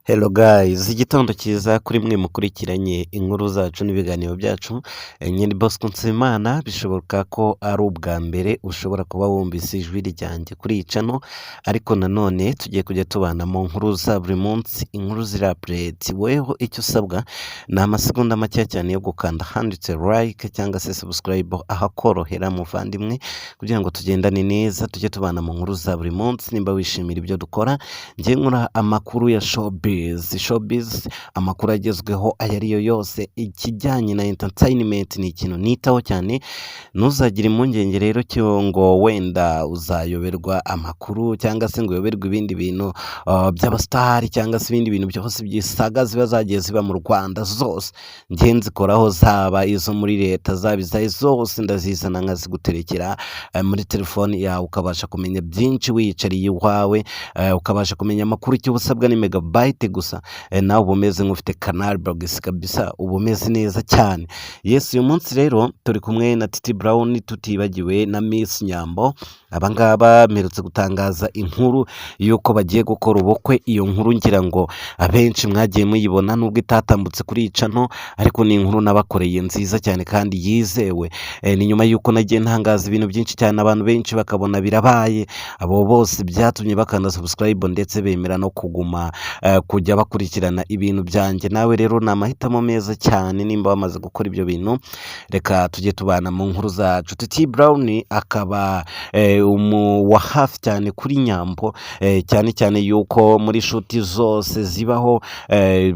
Hello guys, igitondo cyiza kuri mwe mukurikiranye inkuru zacu n'ibiganiro byacu. Nyine Bosco Nsabimana, bishoboka ko ari ubwa mbere ushobora kuba wumvise ijwi ryanjye kuri iyi channel, ariko nanone tugiye kujya tubana mu nkuru za buri munsi, inkuru ziri update. Weho icyo usabwa ni amasegonda make cyane yo gukanda handitse like cyangwa se subscribe ahakorohera, muvandimwe, kugira ngo tugendane neza, tujye tubana mu nkuru za buri munsi. Nimba wishimira ibyo dukora, njye nkora amakuru ya showbiz, showbiz, amakuru agezweho ayo ariyo yose, ikijyanye na entertainment ni ikintu nitaho cyane. Ntuzagire impungenge rero cyo ngo wenda uzayoberwa amakuru cyangwa se ngo uyoberwe ibindi bintu by'abasitari cyangwa se ibindi bintu byose by'isaga ziba zagiye ziba mu Rwanda zose, njye nzikoraho, zaba izo muri leta, zaba izayo zose, ndazizana nkaziguterekera muri telefoni yawe, ukabasha kumenya byinshi wiyicariye iwawe, ukabasha kumenya amakuru. Icyo usabwa ni megabyte gusa, nawe uba umeze nk'ufite Canal Box kabisa, uba umeze neza cyane. Yes, uyu munsi rero turi kumwe na Titi Brown, tutibagiwe na Miss Nyambo. Aba ngaba mperutse gutangaza inkuru y'uko bagiye gukora ubukwe. Iyo nkuru ngira ngo abenshi mwagiye muyibona, nubwo itatambutse kuri iyi channel, ariko ni inkuru nabakoreye nziza cyane kandi yizewe. Ni nyuma y'uko nagiye ntangaza ibintu byinshi cyane, abantu benshi bakabona birabaye. Abo bose byatumye bakanda subscribe ndetse bemera no kuguma kujya bakurikirana ibintu byanjye. Nawe rero ni amahitamo meza cyane nimba wamaze gukora ibyo bintu, reka tujye tubana mu nkuru zacu. Titi Brown akaba wa hafi cyane kuri Nyambo, cyane cyane yuko muri shoot zose zibaho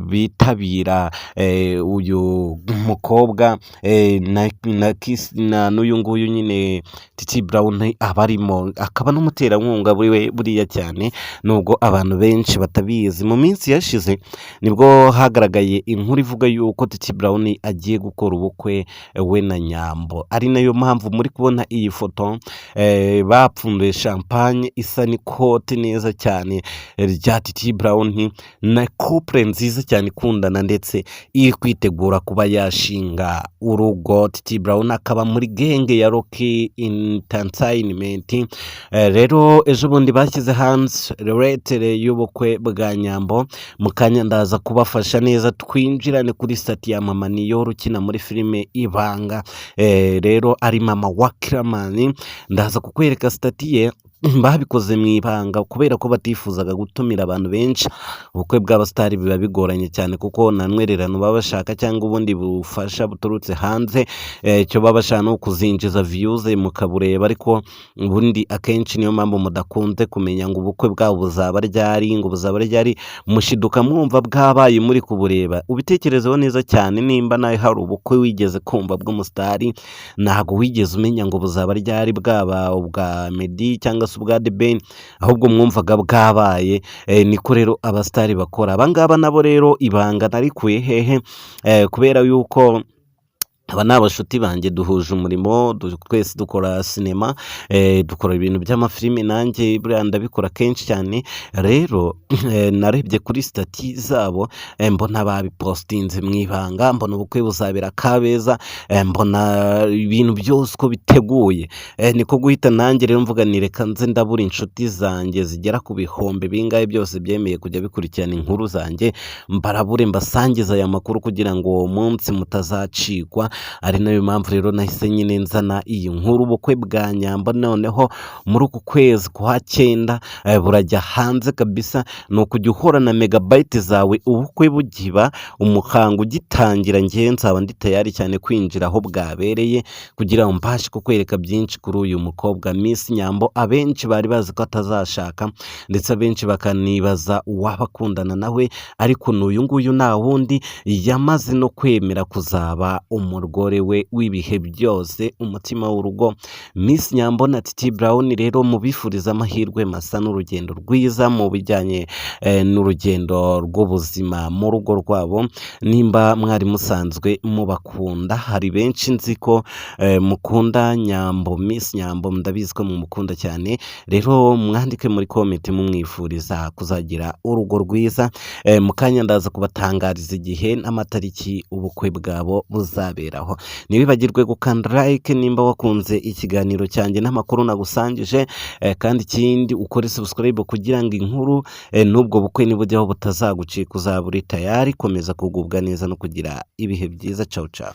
bitabira uyu mukobwa na n'uyu nguyu nyine Titi Brown aba arimo, akaba n'umuterankunga we buriya cyane, nubwo abantu benshi batabizi. Mu minsi yashize nibwo hagaragaye inkuru ivuga yuko Titi Brown agiye gukora ubukwe we na Nyambo, ari nayo mpamvu muri kubona iyi foto bapfunduye champagne isa n'ikote neza cyane rya Titi Brown, na couple nziza cyane ikundana ndetse iri kwitegura kuba yashinga urugo. Titi Brown akaba muri gang ya Rocky Entertainment. Rero ejo bundi bashyize hanze lettre y'ubukwe bwa Nyambo. Mu kanya ndaza kubafasha neza twinjirane kuri status ya mama Niyori ukina muri filime Ibanga. Rero ari mama wa Kiramani, ndaza kukwereka status ye. Babikoze mu ibanga kubera ko batifuzaga gutumira abantu benshi. Ubukwe bw'abasitari biba bigoranye cyane kuko nta ntwererano baba bashaka cyangwa ubundi bufasha buturutse hanze. Icyo baba bashaka ni ukuzinjiza views mukabureba, ariko ubundi akenshi niyo mpamvu mudakunze kumenya ngo ubukwe bwabo buzaba ryari, ngo buzaba ryari, mushiduka mwumva bwabaye muri kubureba. Ubitekerezeho neza cyane, nimba nawe hari ubukwe wigeze kumva bw'umusitari, ntabwo wigeze umenya ngo buzaba ryari, bwaba ubwa Meddy cyangwa se ubwa The Ben, ahubwo mwumvaga bwabaye. Niko rero abasitari bakora. Abangaba nabo rero ibanga narikuye hehe? Kubera yuko aba ni abashuti banjye, duhuje umurimo, twese dukora sinema, dukora ibintu by'amafilime, nanjye buriya ndabikora kenshi cyane. Rero narebye kuri status zabo, mbona babipositinze mu ibanga, mbona ubukwe buzabera Kabeza, mbona ibintu byose uko biteguye. Niko guhita nanjye rero mvuga ni reka nze ndabura inshuti zanjye zigera ku bihumbi bingahe byose byemeye kujya bikurikirana inkuru zanjye, mbarabure mbasangize aya makuru kugira ngo uwo munsi mutazacikwa. Ari nayo mpamvu rero nahise nyine nzana iyi nkuru. Ubukwe bwa Nyambo noneho muri uku kwezi kwa cyenda burajya hanze kabisa. Ni ukujya uhorana megabyte zawe, ubukwe bugiba, umuhango ugitangira, ngewe nzaba ndi tayari cyane kwinjira aho bwabereye kugira ngo mbashe kukwereka byinshi kuri uyu mukobwa Miss Nyambo, abenshi bari bazi ko atazashaka, ndetse abenshi bakanibaza uwaba akundana nawe, ariko n'uyu nguyu nta wundi, yamaze no kwemera kuzaba umugore we w'ibihe byose, umutima w'urugo. Miss Nyambo na Titi Brown rero mubifuriza amahirwe masa n'urugendo rwiza mu bijyanye n'urugendo rw'ubuzima mu rugo rwabo. Nimba mwari musanzwe mubakunda, hari benshi nzi ko mukunda Nyambo, Miss Nyambo, ndabizi ko mumukunda cyane. Rero mwandike muri comment mumwifuriza kuzagira urugo rwiza. Mu kanya ndaza kubatangariza igihe n'amatariki ubukwe bwabo buzabera. kugeraho. Ntiwibagirwe gukanda like nimba wakunze ikiganiro cyanjye n'amakuru nagusangije, kandi ikindi ukore subscribe kugira ngo inkuru n'ubwo bukwe nibujyaho butazagucika, uzaba uri tayari. Komeza kugubwa neza no kugira ibihe byiza. Ciao ciao.